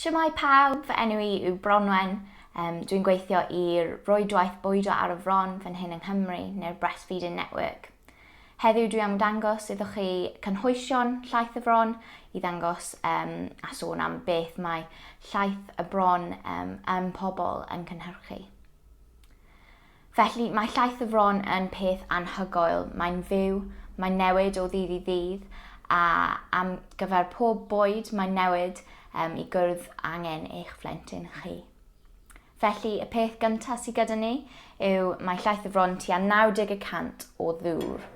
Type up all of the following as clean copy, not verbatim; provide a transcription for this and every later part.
Shwmae pawb, fy enw i yw Bronwen. Um, dwi'n gweithio i'r Rwydwaith Bwydo ar y Fron fan hyn yng Nghymru, neu'r Breastfeeding Network. Heddiw dwi am dangos iddo chi cynhwysion llaeth y fron i ddangos um, a sôn am beth mae llaeth y bron um, yn pobl yn cynhyrchu. Felly, mae llaeth y fron yn peth anhygoel, mae'n fyw, mae'n newid o ddydd i ddydd, a am gyfer pob bwyd mae'n newid um, i gwrdd angen eich phlentyn chi. Felly, y peth gyntaf sydd gyda ni yw mae llaeth y fron tua 90 y cant o ddŵr.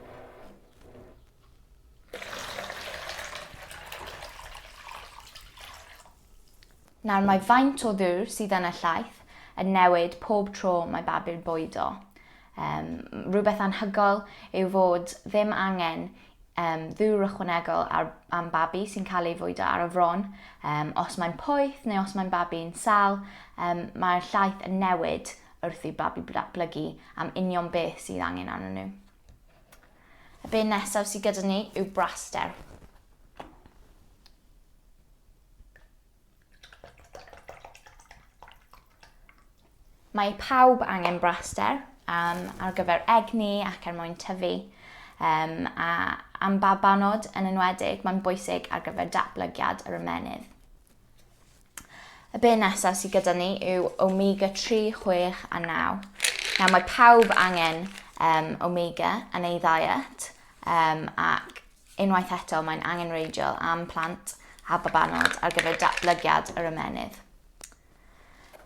Nawr mae faint o ddŵr sydd yn y llaeth yn newid pob tro mae babi'n bwydo. Um, rhywbeth anhygoel yw fod ddim angen um, ddŵr ychwanegol ar, am babi sy'n cael ei fwydo ar y fron. Um, os mae'n poeth neu os mae'n babi'n sal, um, mae'r llaeth yn newid wrth i'r babi datblygu am union beth sydd angen arnyn nhw. Y beth nesaf sydd gyda ni yw braster. Mae pawb angen braster um, ar gyfer egni ac er mwyn tyfu. Um, a am babanod yn enwedig, mae'n bwysig ar gyfer datblygiad yr ymennydd. Y beth nesaf sydd gyda ni yw omega 3, 6 a 9. Nawr mae pawb angen um, omega yn ei ddiet um, ac Unwaith eto, mae'n angenrheidiol am plant a babanod ar gyfer datblygiad yr ymennydd.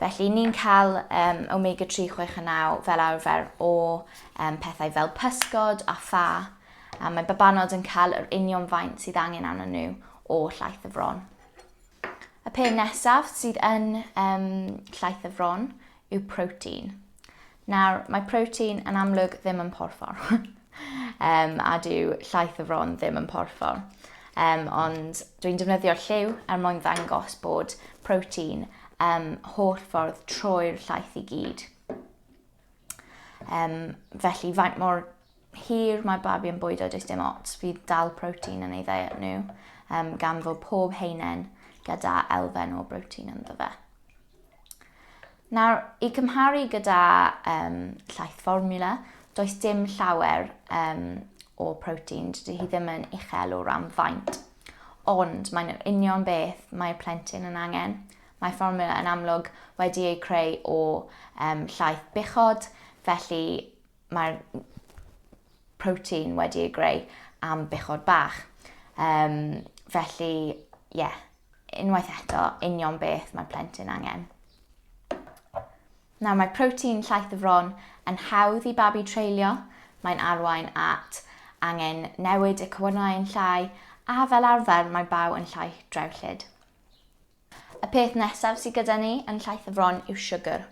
Felly, ni'n cael um, omega 3, 6 a 9 fel arfer o um, pethau fel pysgod a ffa, a mae babanod yn cael yr union faint sydd angen arnyn nhw o llaeth y fron. Y peth nesaf sydd yn um, llaeth y fron yw protein. Nawr, mae protein yn amlwg ddim yn porffor. um, a dyw llaeth y fron ddim yn porffor. Um, ond dwi'n defnyddio'r lliw er mwyn ddangos bod protein um, holl ffordd trwy'r llaeth i gyd. Um, felly, faint mor hir mae babi yn bwydo, does dim ots, fydd dal protein yn ei ddiet nhw, um, gan fod pob heinen gyda elfen o brotein ynddo fe. Nawr, i cymharu gyda um, llaeth fformiwla, does dim llawer um, o protein, dydy hi ddim yn uchel o ran faint. Ond mae'n yr union beth mae'r plentyn yn angen. Mae fformiwla yn amlwg wedi ei creu o um, llaeth buchod, felly mae'r protein wedi ei greu am buchod bach. Um, felly, ie, yeah, unwaith eto, union beth mae'r plentyn angen. Nawr mae protein llaeth y fron yn hawdd i babi treulio, mae'n arwain at angen newid y cywynnau yn llai, a fel arfer mae baw yn llai drewllyd. Y peth nesaf sydd gyda ni yn llaeth y fron yw siwgr.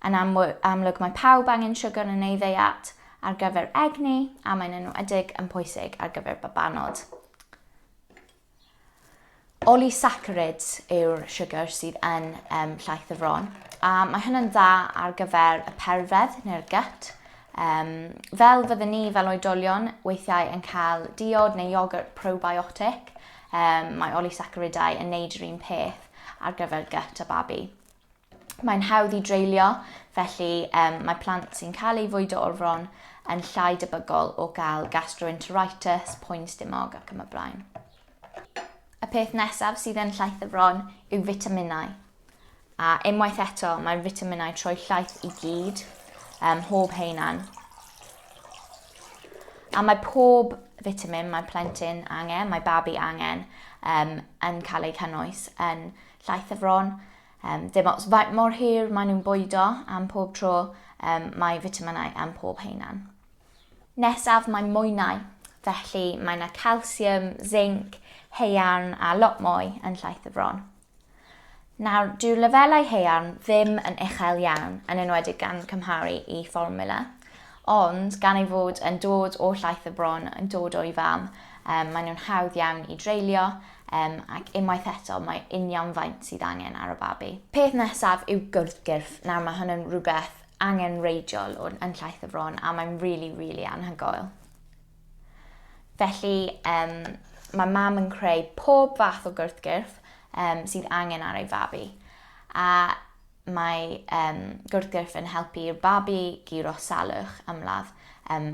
Yn amlwg mae pawb angen siwgr yn ei ddeiat ar gyfer egni a mae'n enwedig yn pwysig ar gyfer babanod. Polysaccharides yw'r siwgr sydd yn um, llaeth y fron. A mae hynny'n dda ar gyfer y perfedd neu'r gut. Um, fel fydden ni fel oedolion weithiau yn cael diod neu iogurt probiotic, um, mae olysaccharidau yn neud yr un peth ar gyfer gut a babi. Mae'n hawdd i dreulio, felly um, mae plant sy'n cael eu fwydo o'r fron yn llai debygol o gael gastroenteritis, poen stumog ac yn y blaen. Y peth nesaf sydd yn llaeth y fron yw fitaminau. A unwaith eto, mae'r fitaminau troi llaeth i gyd, um, mhob heinan. A mae pob fitamin mae plentyn angen, mae babi angen, um, yn cael ei cynnwys yn llaeth y fron. Um, dim ots faint mor hir maen nhw'n bwydo am pob tro, um, mae fitaminau am pob heinan. Nesaf mae mwynau, felly mae yna calsiwm, zinc, haearn a lot mwy yn llaeth y fron. Nawr, dyw'r lefelau haearn ddim yn uchel iawn, yn enwedig gan cymharu i fformula, ond gan ei fod yn dod o llaeth y bron, yn dod o'i fam, um, maen nhw'n hawdd iawn i dreulio, Um, ac unwaith eto, mae union faint sydd angen ar y babi. Peth nesaf yw gwrthgyrff. Nawr mae hwn yn rhywbeth angenrheidiol yn llaeth y fron a mae'n really, really anhygoel. Felly, um, mae mam yn creu pob fath o gwrthgyrff. um, sydd angen ar ei fabi. A mae um, gwrthgyrff yn helpu'r babi guro salwch ymladd um,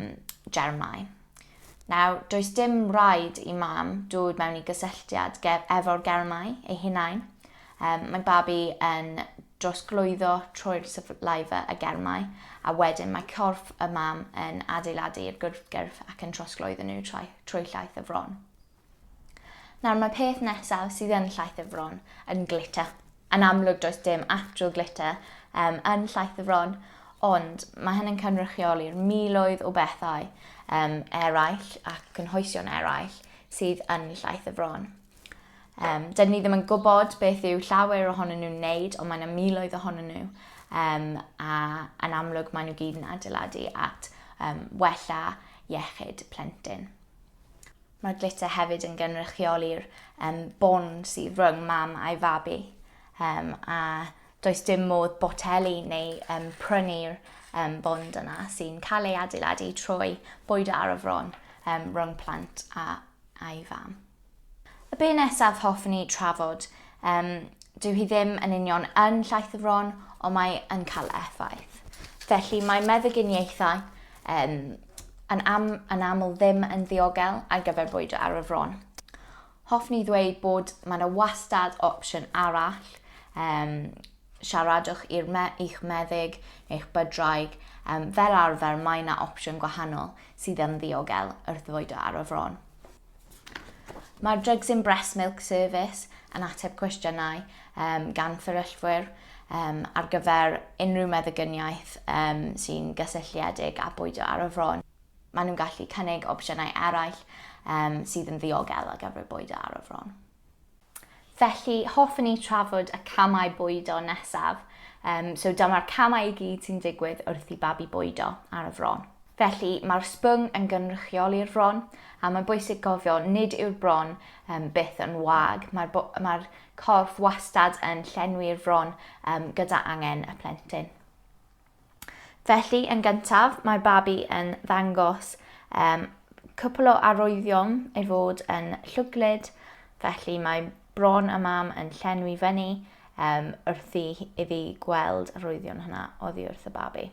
germau. Nawr, does dim rhaid i mam dod mewn i gysylltiad efo'r germau ei hunain. Um, mae babi yn drosglwyddo trwy'r saliva y germau, a wedyn mae corff y mam yn adeiladu'r gwrthgyrff ac yn trosglwyddo nhw trwy, trwy llaeth y fron. Nawr mae peth nesaf sydd yn llaeth y fron yn glitter. Yn amlwg does dim actual glitter um, yn llaeth y fron, ond mae hyn yn cynrychioli'r miloedd o bethau um, eraill ac cynhwysion eraill sydd yn llaeth y fron. Um, dyn ni ddim yn gwybod beth yw llawer ohonyn nhw'n wneud, ond mae yna miloedd ohonyn nhw. Um, a yn amlwg maen nhw gyd yn adeiladu at um, wella iechyd plentyn. Mae'r glitter hefyd yn gynrychioli'r um, bond sydd rhwng mam a'i fabi. Um, a does dim modd botelu neu um, prynu'r um, bond yna sy'n cael ei adeiladu trwy bwydo ar y fron um, rhwng plant a, a'i fam. Y be nesaf hoffwn i trafod, um, dyw hi ddim yn union yn llaeth y fron, ond mae yn cael effaith. Felly mae meddyginiaethau um, yn, am, yn aml ddim yn ddiogel ar gyfer bwydo ar y fron. Hoffwn i ddweud bod mae yna wastad opsiwn arall. Um, siaradwch i'r me i'ch meddyg neu'ch bydwraig. Um, fel arfer mae yna opsiwn gwahanol sydd yn ddiogel wrth fwydo ar y fron. Mae'r Drugs in Breast Milk Service yn ateb cwestiynau um, gan fferyllwyr um, ar gyfer unrhyw meddyginiaeth um, sy'n gysylltiedig â bwydo ar y fron. Maen nhw'n gallu cynnig opsiynau eraill um, sydd yn ddiogel ar gyfer bwydo ar y fron. Felly, hoffwn i trafod y camau bwydo nesaf. Um, so dyma'r camau i gyd sy'n digwydd wrth i babi bwydo ar y fron. Felly, mae'r sbwng yn gynrychioli'r fron, a mae'n bwysig gofio nid yw'r bron um, byth yn wag. Mae'r mae corff wastad yn llenwi'r fron um, gyda angen y plentyn. Felly, yn gyntaf, mae'r babi yn ddangos um, cwpl o arwyddion ei fod yn llwglyd, felly mae bron y mam yn llenwi fyny um, wrth iddi gweld arwyddion hynna oddi wrth y babi.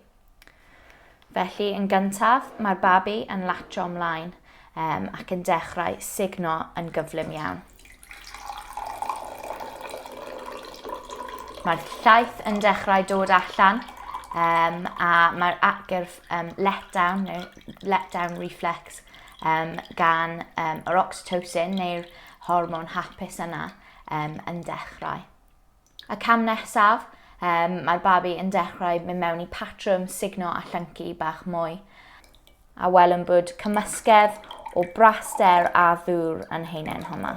Felly, yn gyntaf, mae'r babi yn latio ymlaen um, ac yn dechrau sugno yn gyflym iawn. Mae'r llaeth yn dechrau dod allan um, a mae'r atgyrff um, let-down neu let-down reflex um, gan um, yr oxytocin neu'r hormon hapus yna um, yn dechrau. Y cam nesaf, um, mae'r babi yn dechrau mynd mewn i patrwm sugno a llyncu bach mwy. A welwn bod cymysgedd o braster a ddŵr yn heinen hwnna.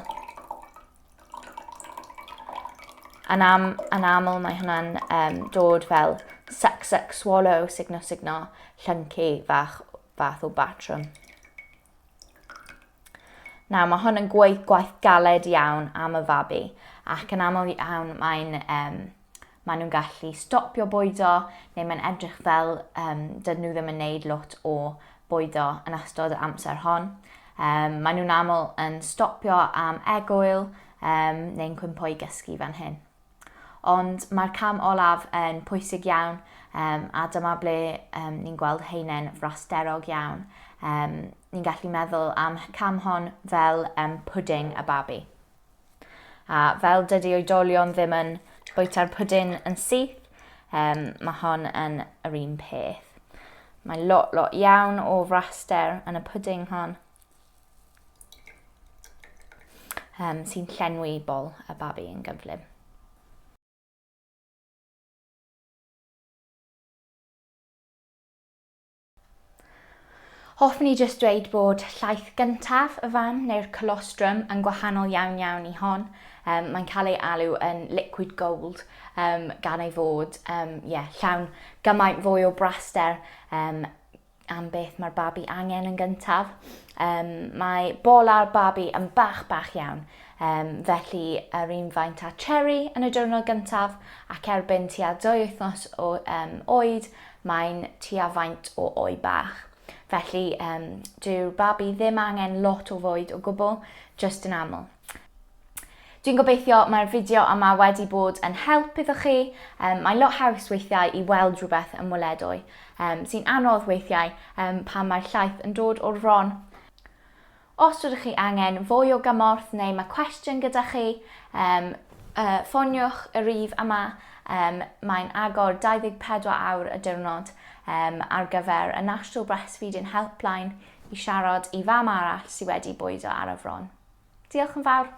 Yn, am, yn aml mae hwnna'n um, dod fel suck, suck, swallow, sugno, sugno, llyncu fach, fath o batrwm. Nawr, mae hwn yn gweith gwaith galed iawn am y fabi, ac yn aml iawn mae'n um, maen nhw'n gallu stopio bwydo, neu mae'n edrych fel um, dydyn nhw ddim yn neud lot o bwydo yn ystod y amser hon. Um, maen nhw'n aml yn stopio am egwyl um, neu'n cwympo i gysgu fan hyn. Ond mae'r cam olaf yn pwysig iawn um, a dyma ble um, ni'n gweld haenen frasterog iawn. Um, ni'n gallu meddwl am cam hon fel um, pwding y babi. A fel dydy oedolion ddim yn bwyta'r pwdin yn syth, um, mae hon yn yr un peth. Mae lot, lot iawn o fraster yn y pwding hon. um, sy'n llenwi bol y babi yn gyflym. Hoffwn i jyst dweud bod llaeth gyntaf y fam neu'r colostrum yn gwahanol iawn iawn i hon. Um, mae'n cael ei alw yn liquid gold um, gan ei fod um, yeah, llawn gymaint fwy o braster um, am beth mae'r babi angen yn gyntaf. Um, mae bola'r babi yn bach bach iawn, um, felly yr un faint â cherry yn y diwrnod gyntaf ac erbyn tua dwy wythnos o um, oed, mae'n tua faint o oi bach. Felly um, dyw'r babi ddim angen lot o fwyd o gwbl, jyst yn aml. Dwi'n gobeithio mae'r fideo yma wedi bod yn help iddo chi. Um, mae'n lot haws weithiau i weld rhywbeth yn weledwy, um, sy'n anodd weithiau um, pan mae'r llaeth yn dod o'r fron. Os ydych chi angen fwy o gymorth neu mae cwestiwn gyda chi, um, uh, ffoniwch y rif yma. Um, mae'n agor 24 awr y diwrnod um, ar gyfer y National Breastfeeding Helpline i siarad i fam arall sydd wedi bwydo ar y fron. Diolch yn fawr.